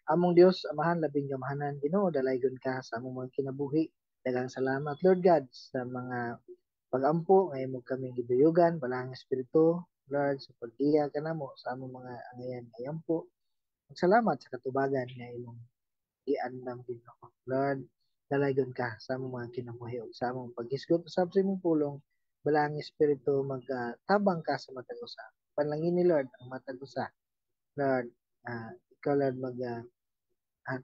Among Dios, Amahan, labing gamahanan, Ginoo, dalaygon ka sa among mga kinabuhi. Daghang salamat, Lord God, sa mga pagampo nga imo kaming giduyugan, Balaang Espiritu, Lord, sa paggiya kanamo sa among mga angayan nga ampo. Salamat sa katubagan nga imong giandam, Ginoo. Lord, dalaygon ka sa among mga kinabuhi ug sa among paghisgot usab sa imong pulong, Balaang Espiritu, magtabang ka sa matag usa. Panlangin ni Lord ang matag usa. Lord, ikaw, Lord, mag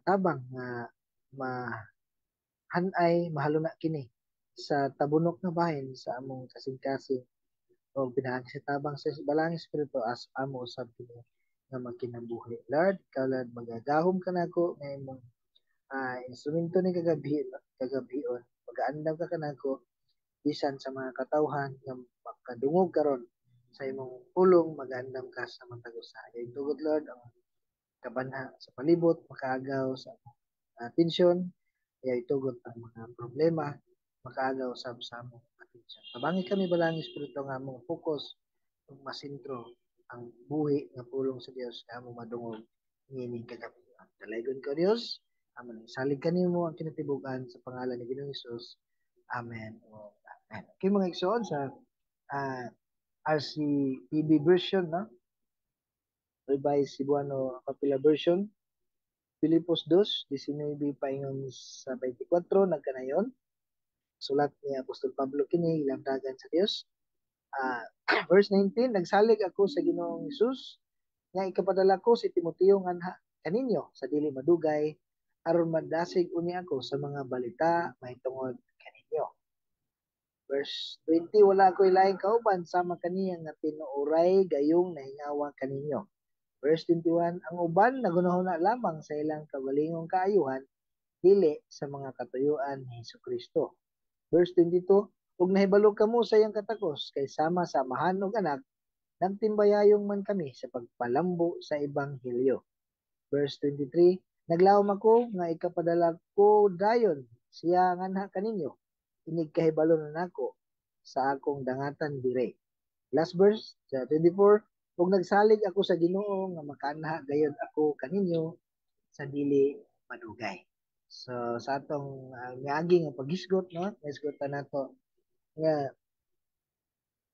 tabang nga mahanay, mahaluna kini sa tabunok nga bahin sa among kasing-kasing o pinaagi sa tabang sa Balaang Espiritu as amo usab kini nga magkinabuhi. Lord, ikaw, Lord, magagahom ka nako nga imong instrumento ni kagabi kagabion. Magaandam ka kanako bisan sa mga katawhan nga makadungog karon sa imong pulong, magaandam ka sa matag usa. Tugot, Lord, ang kabanha sa palibot makaagaw sa atensyon, ayaw itugot ang mga problema makaagaw sa among atensyon. Tabangi kami, Balaang Espiritu, nga among focus ug masentro ang buhi nga pulong sa Dios nga among madungog niining kagabi. Dalaygon ka, Dios, among salig kanimo ang kinatibukan sa pangalan ni Ginoong Hesus. Amen. Amen. Okay, mga igsoon, sa RCTV version, no? Revised Cebuano Kapila version, Filipos 2, 19 paingon sa 24, nagkanayon. Sulat ni Apostol Pablo kini, ilamdagan sa Dios. Verse 19, "Nagsalig ako sa Ginoong Hesus nga ikapadala ko si Timoteo nganha kaninyo sa dili madugay aron madasig unya ako sa mga balita mahitungod kaninyo." Verse 20, "Wala ako'y laing kauban sama kaniya nga tinuoray gayong nahingawa kaninyo." Verse 21, "Ang uban nagunahuna lamang sa ilang kaugalingong kaayuhan, dili sa mga katuyuan ni Hesukristo." Verse 22, "Ug nahibalo kamo sa iyang katakos kay sama sa amahan ug anak, nagtimbayayong man kami sa pagpalambo sa ebanghelyo." Verse 23, "Naglaom ako nga ikapadala ko dayon siya nganha kaninyo, inig kahibalo na nako sa akong dangatan dire." Last verse, sa 24, "Ug nagsalig ako sa Ginoo nga makaanha gayud ako kaninyo sa dili madugay." So sa atong miagi nga paghisgot, no, nahisgotan nato nga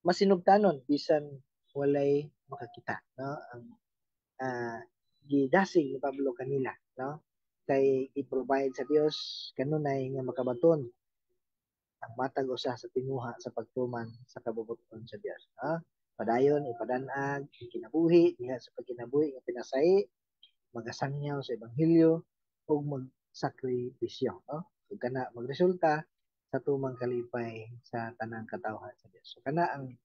masinugtanon bisan walay makakita, no, ang gidasig ni Pablo kanila, no, kay i-provide sa Dios kanunay nga makabaton ang matag usa sa tinguha sa pagtuman sa kabubut-on sa Dios, no? Padayon ipadanag kinabuhi diha sa pagkinabuhi nga pinasahi, magasangyaw sa ebanghelyo ug magsakripisyo, no? Ug kana magresulta sa tumang kalipay sa tanang katawhan sa Dios. So kana ang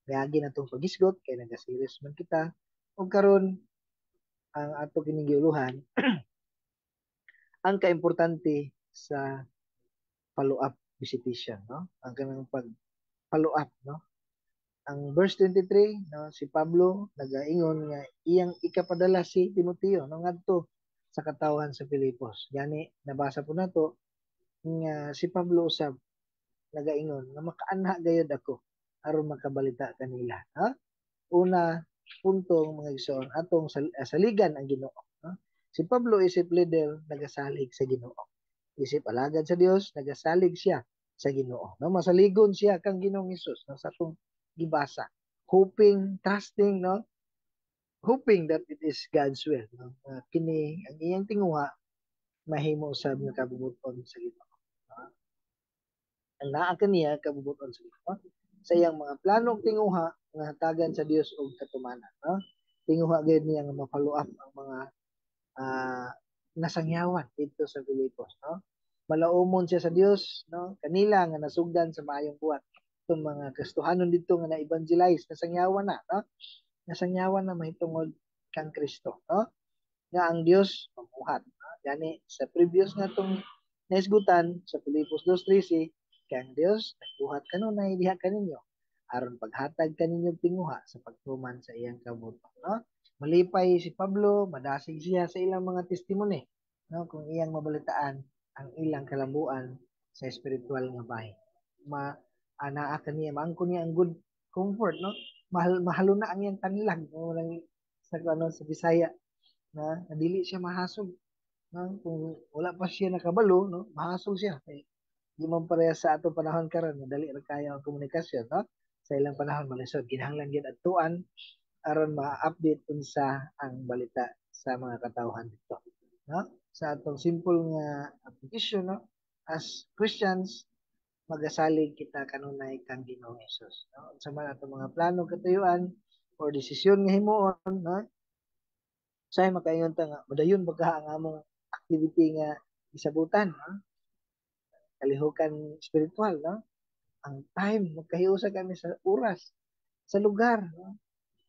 miagi natong paghisgot kay naga-series man kita ug karon ang ato kining giuluhan ang kaimportante sa follow-up visitation, no? Ang kanang pag follow up, no? Ang verse 23, no, si Pablo nagaingon nga iyang ikapadala si Timoteo, no, ngadto sa katawhan sa Filipos. Gani nabasa po nato nga si Pablo usab nagaingon nga makaanha gayud ako aron makabalita kanila, ha? Una punto, mga igsoon, atong saligan ang Ginoo, no? Si Pablo isip leader nagasalig sa Ginoo. Isip alagad sa Dios, nagasalig siya sa Ginoo, no? Masaligon siya kang Ginoong Hesus, no, sa atong gibasa. Hoping, trusting, no? Hoping that it is God's will, no? Kini ang iyang tinguha mahimo usab nga kabubut-on sa Ginoo. No? Ang naa kaniya kabubut-on sa Ginoo. Sa iyang mga plano ug tinguha nga hatagan sa Dios og katumanan, no? Tinguha gyud niya nga ma-follow up ang mga nasangyawan dito sa Filipos, no? Malaumon siya sa Dios, no? Kanila nga nasugdan sa maayong buhat. Itong mga Kristohanon dito nga na-evangelize, nasangyawan na, no? Nasangyawan na mahitungod kang Kristo, no? Nga ang Dios mamuhat, no? Gani sa previous nga itong naisgutan sa Filipos 2:13, kay ang Dios nagbuhat kanunay diha kaninyo aron paghatag kaninyo tinguha sa pagtuman sa iyang kabubut-on, no? Malipay si Pablo, madasig siya sa ilang mga testimony, no, kung iyang mabalitaan ang ilang kalambuan sa espiritual nga bahin. Ma anaa kaniya, maangkon niya ang good comfort, no? Mahal mahalo na ang iyang tanlag, no, lang sa ano sa Bisaya na dili siya mahasog. No? Kung wala pa siya nakabalo, no, mahasol siya. Eh, di man pareha sa atong panahon karon, madali ra kayo ang komunikasyon, no? Sa ilang panahon malisod, kinahanglan gyud adtuan aron ma-update unsa ang balita sa mga katawhan dito, no? Sa atong simple nga application, no, as Christians magasalig kita kanunay kang Ginoong Hesus, no? Unsa man atong mga plano, katuyuan or desisyon nga himuon, no? Say makaingon ta nga madayon ba ka ang among activity nga gisabutan, no? Kalihukan spiritual, no? Ang time, magkahiusa kami sa oras, sa lugar, no?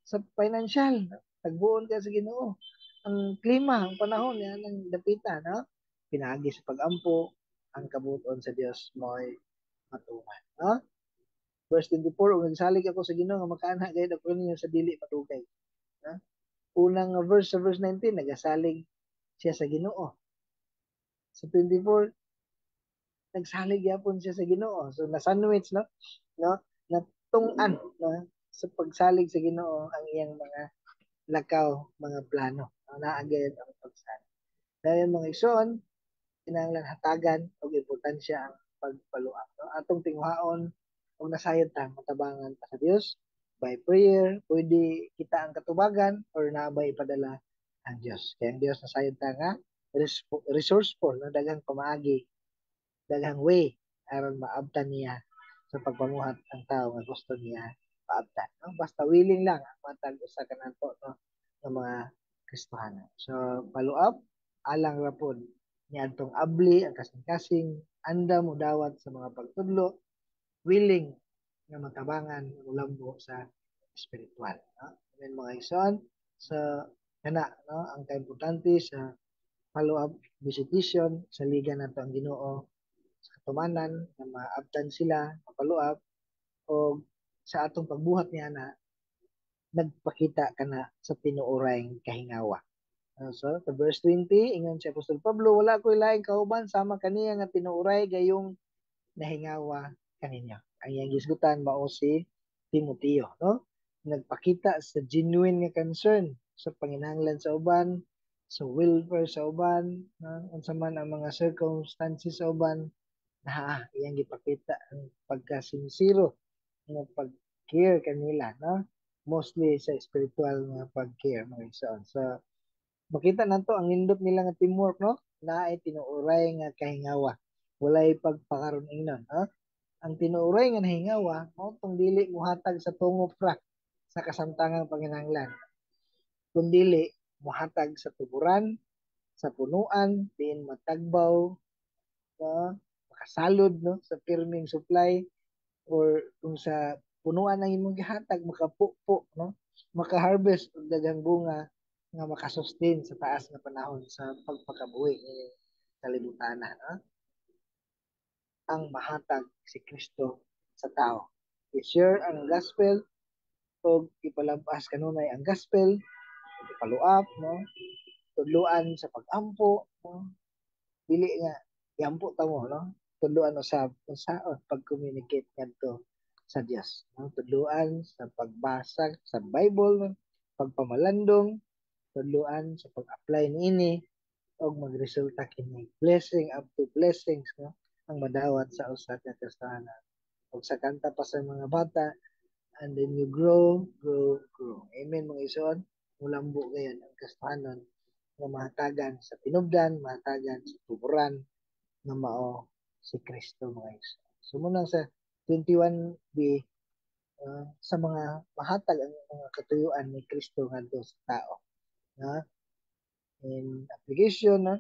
Sa financial, no? Tagbuon ka sa Ginoo. Ang klima, ang panahon, yan ang dapita, no? Pinaagi sa pagampo, ang kabuton sa Dios mo'y matuman, no? Verse 24, "Ug nagsalig ako sa Ginoo nga makaanha gayud ako ninyo sa dili madugay." No? Unang verse sa verse 19, nagasalig siya sa Ginoo. Sa 24, nagsalig gyapon siya sa Ginoo. So na-sandwich, no? No? Natungan, no, sa pagsalig sa Ginoo ang iyang mga lakaw, mga plano. No? Naa gayud ang pagsalig. Dahil, mga igsoon, kinahanglan hatagan og importansya ang pagpaluak. No? Atong tinguhaon og nasayod ta matabangan ta sa Dios by prayer, pwede kita ang katubagan or naabay ipadala ang Dios. Kaya ang Dios, nasayod ta nga resourceful, no? Daghang pamaagi, daghang way aron maabtan niya sa pagpamuhat ang tao nga gusto niya paabtan. No? Basta willing lang ang matag usa kanato, no, ng mga Kristohano. So follow up alang ra pod niadtong abli ang kasing-kasing, andam mo dawat sa mga pagtudlo, willing nga matabangan, mulambo sa spiritual. No? Amen, mga igsoon. So kana, no, ang kaimportante sa follow-up visitation: saligan nato ang Ginoo sa katumanan nga maabtan sila, ma-follow up, o sa atong pagbuhat niya na nagpakita kana sa tinuoray kahingawa. So, sa verse 20, ingon si Apostol Pablo, "Wala ko'y laing kauban sama kaniya nga tinuoray gayong nahingawa kaninyo." Ang iyang gisgutan mao si Timoteo, no? Nagpakita sa genuine nga concern sa panginahanglan sa uban, sa welfare sa uban, no? Unsa man ang mga circumstances sa uban, na iyang gipakita ang pagkasinsero nga pag-care kanila, no? Mostly sa spiritual nga pag-care, mga igsoon. So, makita nato ang nindot nila nga teamwork, no? Naay tinuoray nga kahingawa. Walay pagpakaron ingnon, no? Ang tinuoray nga nahingawa mao tong dili mohatag sa tungop ra sa kasamtangang panginahanglan, kundili mohatag sa tuburan, sa punuan, diin matagbaw, no? Makasalod, no, sa pirming supply or kung sa punuan ang imong gihatag, makapupo, no, maka-harvest og daghang bunga nga makasustain sa taas nga panahon sa pagpakabuhi ini kalibutan, no? Ang mahatag si Kristo sa tao. I-share ang gospel og ipalabas kanunay ang gospel, i-follow up, no? Tudluan sa pag-ampo, no? Dili nga iampo ta mo, no? Tudluan usab unsaon pag-communicate ngadto sa Dios, no? Tudluan sa pagbasa sa Bible, no? Pagpamalandong, tudluan sa pag-apply niini og magresulta kini blessing up to blessings, no, ang madawat sa usa ka Kristiyano. Ug sa kanta pa sa mga bata, "And then you grow, grow, grow." Amen, mga igsoon. Mulambo gayon ang Kristohanon nga mahatagan sa tinubdan, mahatagan sa tuburan nga mao si Kristo, mga igsoon. So munang sa 21b, sa mga mahatag ang mga katuyuan ni Kristo ngadto sa tao. No? In application, no?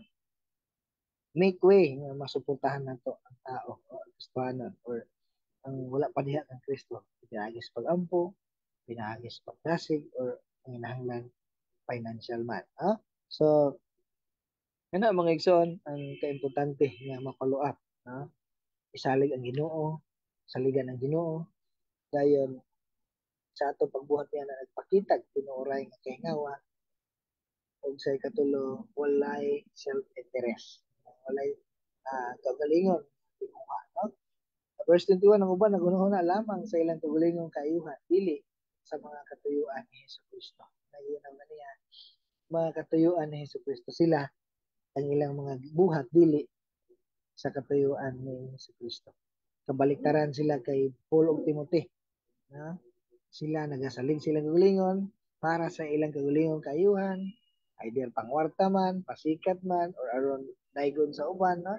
Make way nga masuportahan nato ang tao o ang Kristohanon or ang wala pa diha ng Kristo. Pinaagi sa pag-ampo, pinaagi sa pagdasig, or ang inahanglan financial man. Ha? So, kana, mga igsoon, ang kaimportante nga ma-follow up. Ha? Isalig ang Ginoo, saligan ang Ginoo, dayon sa ato pagbuhat niya na nagpakitag tinuoray nga kahingawa, ug sa ikatulo, walay self-interest, walay kagalingon tinguha, no? Verse 21, ang uban naghunahuna lamang sa ilang kaugalingong kaayuhan, dili sa mga katuyuan ni Hesus Kristo. Naginaw na niya mga katuyuan ni Hesus Kristo sila. Ang ilang mga buhat dili sa katuyuan ni Kristo. Kabaliktaran sila kay Paul ug Timothy. No? Sila nagasalig sila kagalingon para sa ilang kagalingon kaayuhan, either pangwarta man, pasikat man, or aron daigon sa uban, no?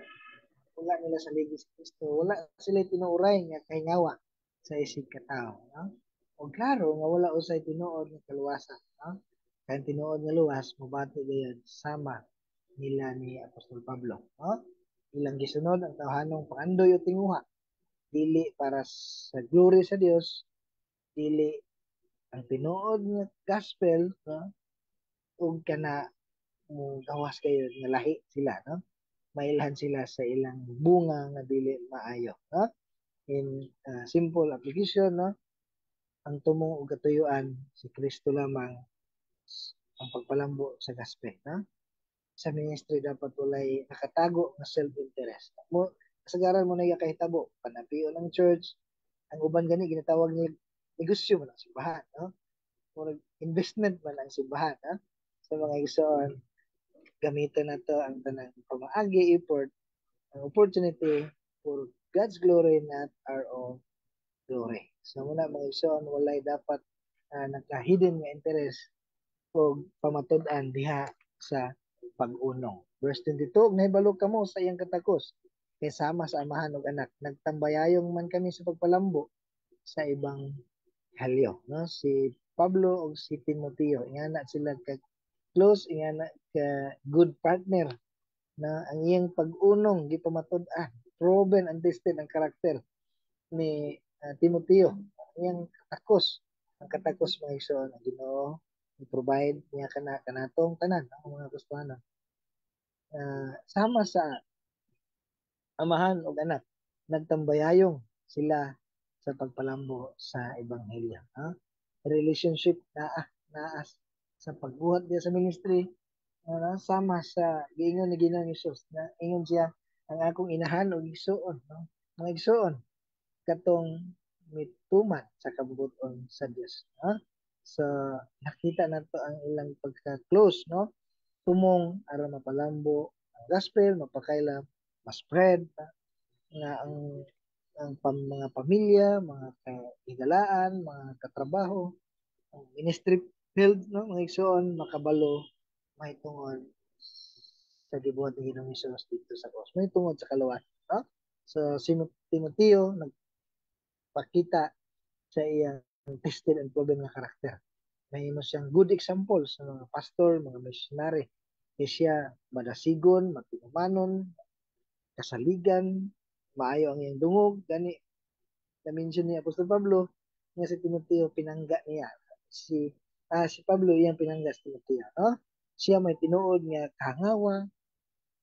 Wala nila saligi si Kristo. Wala sila tinuuray nga kahingawa sa isig katawo, no? O klaro nga wala usay tinuod nga kaluwasan, no? Kay tinuod nga luwas mobati gayud sama nila ni Apostol Pablo, no? Ilang gisunod ang tawhanong pangandoy o tinguha dili para sa glory sa Dios, dili ang tinuod nga gospel, no? Ug kana mo gawas kayo nga lahi sila, no? Mailhan sila sa ilang bunga nga dili maayo, no? In simple application, no, ang tumong og katuyuan si Kristo lamang, ang pagpalambo sa gospel, no? Sa ministry dapat walay nakatago nga self-interest mo. Kasagaran mo na kahitabo panapion ng church. Ang uban gani ginatawag ni negosyo man ang simbahan, no? Murag investment man ang simbahan, no? Sa mga igsoon, gamiton nato ang tanang pamaagi, effort, ang opportunity for God's glory, not our own glory. So muna, mga igsoon, walay dapat naka-hidden nga interest o pamatud-an diha sa pag-unong. Verse 22, nahibalo kamo sa iyang katakos, kay sama sa amahan ug anak, nagtambayayong man kami sa pagpalambo sa ebanghelyo, no? Si Pablo ug si Timoteo, ingana sila ka close, ingana ka good partner na ang iyang pag-unong gipamatud-an, proven and tested ang karakter ni Timoteo. Ang iyang katakos, ang katakos, mga igsoon, ang Ginoo i-provide niya kana kanatong tanan ang mga Kristohanon. Sama sa amahan ug anak, nagtambayayong sila sa pagpalambo sa ebanghelyo. Ha? Relationship naa naa sa pagbuhat diya sa ministry, sama sa giingon ni Ginoong Hesus na ingon siya, "Ang akong inahan ug igsuon," no? Mga igsuon, katong mituman sa kabubut-on sa Dios, no? So nakita nato ang ilang pagka-close, no, tumong aron mapalambo ang gospel, mapakaila, ma-spread nga ang mga pamilya, mga kahigalaan, mga katrabaho, ang ministry field, no, mga igsoon, makabalo mahitungod sa gibuhat ni Ginoong Hesus dito sa cross. Mahitungod sa kaluwasan, no? So si Timoteo nagpakita sa iyang tested and proven nga karakter. Mahimo siyang good example sa mga pastor, mga missionary. Kay siya madasigon, matinumanon, kasaligan, maayo ang iyang dungog. Gani na-mention ni Apostol Pablo nga si Timoteo pinangga niya. Si Pablo iyang pinangga si Timoteo, no? Siya may tinuod nga kahangawa,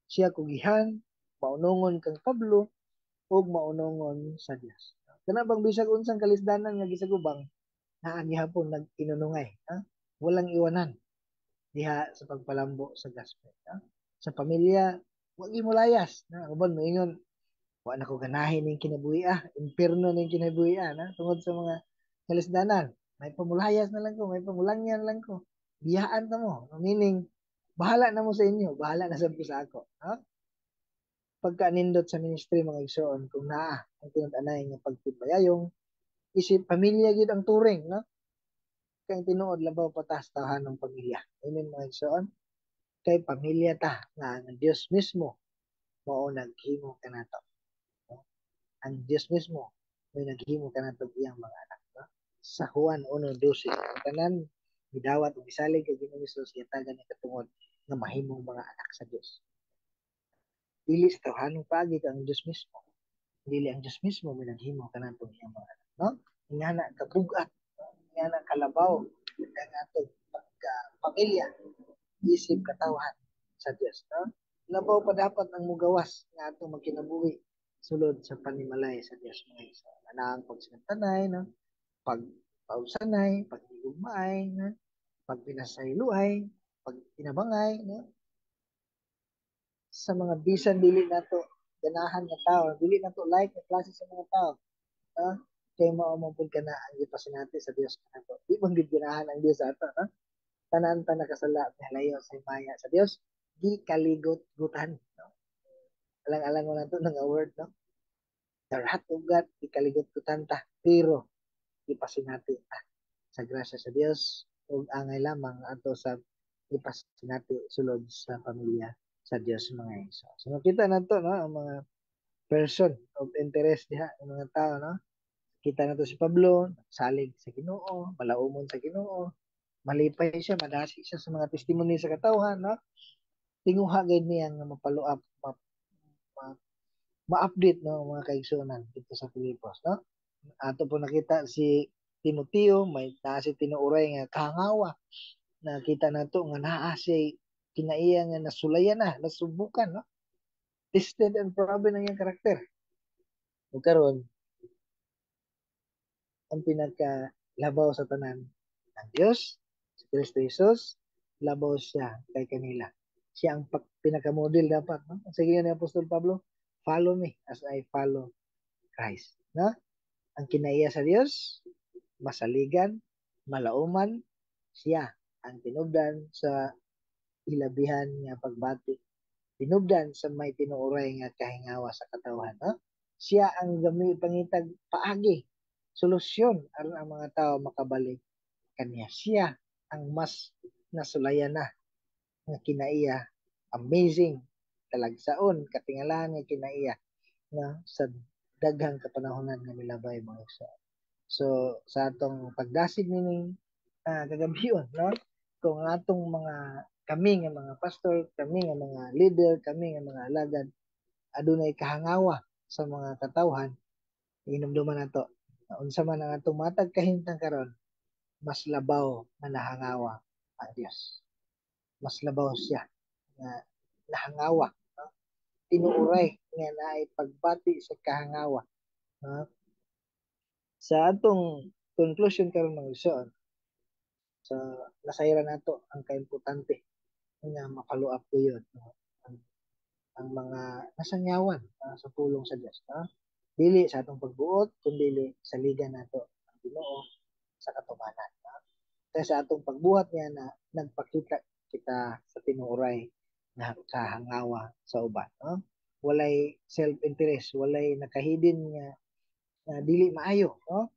siya kugihan, maunongon kang Pablo ug maunongon sa Dios. Kana bang bisag unsang kalisdanan nga gisagubang, naa gihapon nag-inunungay, ha? Walang iwanan diha sa pagpalambo sa gospel, ha? Sa pamilya, wa mo layas, na uban moingon, "Wa na ko ganahin ning kinabuhi ah, impierno ning kinabuhi ah," na tungod sa mga kalisdanan. "May pamulayas na lang ko, may pamulangyan lang ko." Biyaan ta mo. Meaning, bahala na mo sa inyo, bahala na sad ko sa ako. Ha? Pagka-nindot sa ministry, mga igsoon, kung naa ang tinud-anay nga pagtimbayayong, isip pamilya gyud ang turing, no? Kay tinuod labaw patas tawhanong pamilya. Amen, mga igsoon. Kay pamilya ta nga ang Dios mismo mao naghimo kanato. No? Ang Dios mismo mo naghimo kanato iyang mga anak, no? Sa Juan 1:12, ang tanan midawat ug misalig kay Ginoong Hesus gihatagan niya katungod nga mahimong mga anak sa Dios. Dili sa tawhanong paagi ang Dios mismo. Dili ang Dios mismo mo naghimo kanatong iyang mga anak, no? Ingana kabugat, no? Ingana kalabaw ang atong pagka pamilya isip katawhan sa Dios, no? Labaw pa dapat ang mugawas nga atong magkinabuhi sulod sa panimalay sa Dios, mga igsoon. Ana ang pagsinantanay, no? Pagpausanay, paghigugmaay, no? Pagpinasayloay, pagtinabangay, no? Sa mga bisan dili nato ganahan nga tao, dili nato like nga klase sa mga tao, no? Kay mao man pud kana ang gipasinati sa Dios kanato. Di man gid ganahan ang Dios sa ato, no? Tanan ta nakasala, mihalayo sa himaya sa Dios. Gikaligot-gutan, no? Alang-alang mo nato nga word, no? The wrath of God, gikaligot-gutan ta, pero gipasinati ta sa grasya sa Dios ug angay lamang ato sa ipasinati sulod sa pamilya sa Dios, mga igsoon. So makita nato, no, ang mga person of interest diha, ang mga tao, no? Kita nato si Pablo, salig sa Ginoo, malaumon sa Ginoo, malipay siya, madasi siya sa mga testimony sa katawhan, no? Tinguha gid niya nga mapalo up, ma-update, no, mga kaigsuonan dito sa Filipos, no? Ato po nakita si Timoteo, may naa si tinuoray nga kahangawa. Nakita nato nga naa siya kinaiya nga nasulayan na, nasubukan, no? Tested and proven ang iyang karakter. Ug karon, ang pinakalabaw sa tanan ng Dios, si Kristo Jesus, labaw siya kay kanila. Siya ang pinaka-model dapat, no? Sige ni Apostol Pablo, "Follow me as I follow Christ." No? Ang kinaiya sa Dios, masaligan, malauman, siya ang tinubdan sa ilabihan nga pagbati. Tinubdan sa may tinuoray nga kahingawa sa katawhan. No? Siya ang gami pangitag paagi, solusyon aron ang mga tao makabalik kaniya. Siya ang mas nasulayan na nga kinaiya, amazing, talagsaon, katingalan nga kinaiya na sa daghang kapanahonan nga milabay, mga igsoon. So sa atong pagdasig nining kagabion, no, kung atong mga kami nga mga pastor, kami nga mga leader, kami nga mga alagad adunay kahangawa sa mga katawhan, hinumduman nato unsa man ang atong matag kahimtang karon, mas labaw nga nahangawa ang Dios. Mas labaw siya nga nahangawa, no? Tinuoray nga naay pagbati sa kahangawa, no? Sa atong conclusion karon, mga igsoon, sa nasayran nato ang kaimportante nga ma-follow up yun, no? Ang mga nasangyawan sa pulong sa Dios, no? Dili sa atong pagbuot kundi saligan nato ang Ginoo sa katumanan, no? Kaya sa atong pagbuhat niya na nagpakita kita sa tinuoray nga kahangawa sa uban, no? Walay self-interest, walay nakahidin nga dili maayo, no?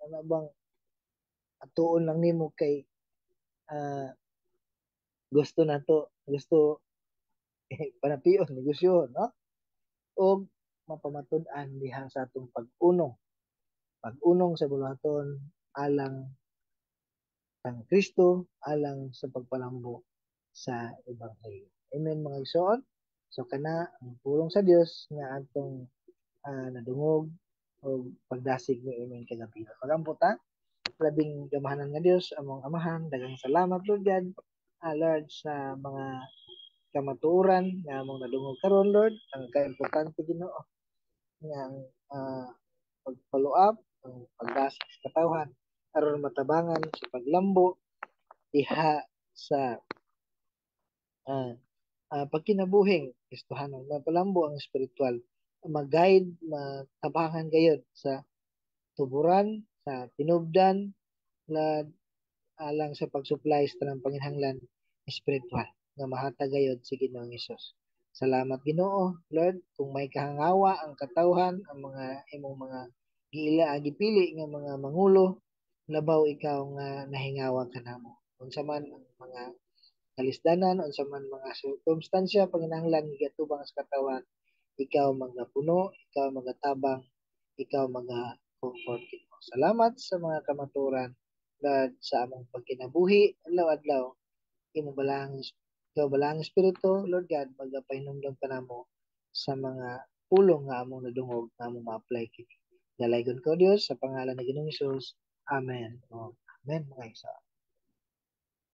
Ano bang atuon lang nimo kay gusto nato, gusto panapion negosyo, no? Og mapamatud-an diha sa atong pag-unong sa buluhaton alang kang Kristo, alang sa pagpalambo sa ebanghelyo. Amen, mga igsoon. So kana ang pulong sa Dios nga atong nadungog og pagdasig niining kagabi. Magampo ta. Labing gamahanan nga Dios, among Amahan, daghang salamat, Lord God, Lord, sa mga kamatuoran nga among nadungog karon, Lord, ang kaimportante, Ginoo, nga ang pag-follow up, ang pagdasig sa katawhan aron matabangan sa paglambo diha sa pagkinabuhing Kristohanon, mapalambo ang espiritual, mag-guide, matabangan gayod sa tuburan, sa tinubdan, Lord, alang sa pag-supply sa tanang panginhanglan espiritual nga mahatag gayod si Ginoong Hesus. Salamat, Ginoo, Lord, kung may kahangawa ang katawhan, ang mga imong mga giila gipili nga mga mangulo, labaw ikaw nga nahingawa kanamo. Unsa man ang mga kalisdanan, unsa man mga sirkumstansya, panginahanglan gigatubang sa katawan, ikaw magapuno, ikaw magatabang, ikaw maga comfort, Ginoo. Salamat sa mga kamaturan, Lord, sa among pagkinabuhi, adlaw-adlaw, imo balang ikaw balang espiritu, Lord God, magapahinumdom kanamo sa mga pulong nga among nadungog nga among ma-apply kini. Dalaygon ko Dios sa pangalan ni Ginoong Hesus. Amen. Oh, amen, mga igsoon.